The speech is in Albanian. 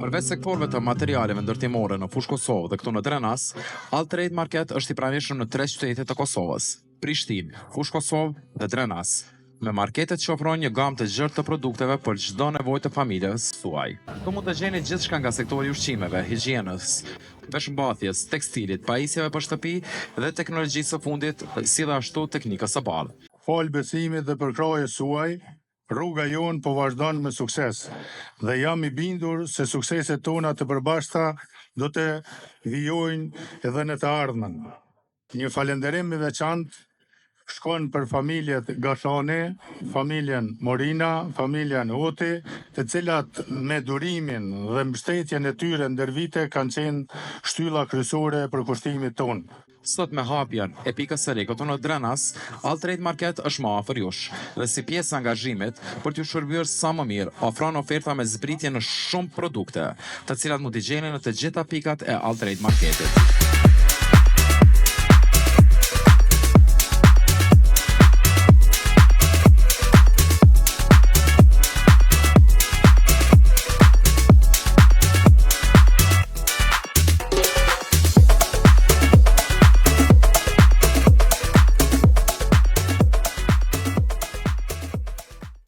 Përveç sektorëve të materialeve ndërtimore në Fushë Kosovë dhe këtu në Drenas, Alltrade Market është i pranishëm në tre qytete të Kosovës, Prishtinë, Fushë Kosovë dhe Drenas, me marketet që ofrojnë një gamë të gjerë të produkteve për çdo nevojë të familjes suaj. Këtu mund të gjeni gjithçka nga sektori i ushqimeve, higjienës, veshmbathjes, tekstilit, pajisjeve për shtëpi dhe teknologjisë së fundit, si dhe ashtu teknikës së bardhë. Falë besimit dhe përkrahjes suaj, Rruga jonë po vazhdon me sukses dhe jam i bindur se sukseset tona të përbashkëta do të vijojnë edhe në të ardhmen. Një falënderim i veçantë shkon për familjet Gashani, familjen Morina, familjen Hoti, të cilat me durimin dhe mbështetjen e tyre ndër vite kanë qenë shtylla kryesore e përkushtimit tonë. Sot me hapjen e pikës së re këtu në Drenas, Alltrade Market është më afër jush dhe si pjesë e angazhimit për t'ju shërbyer sa më mirë, ofron oferta me zbritje në shumë produkte, të cilat mund t'i gjeni në të gjitha pikat e Alltrade Marketit.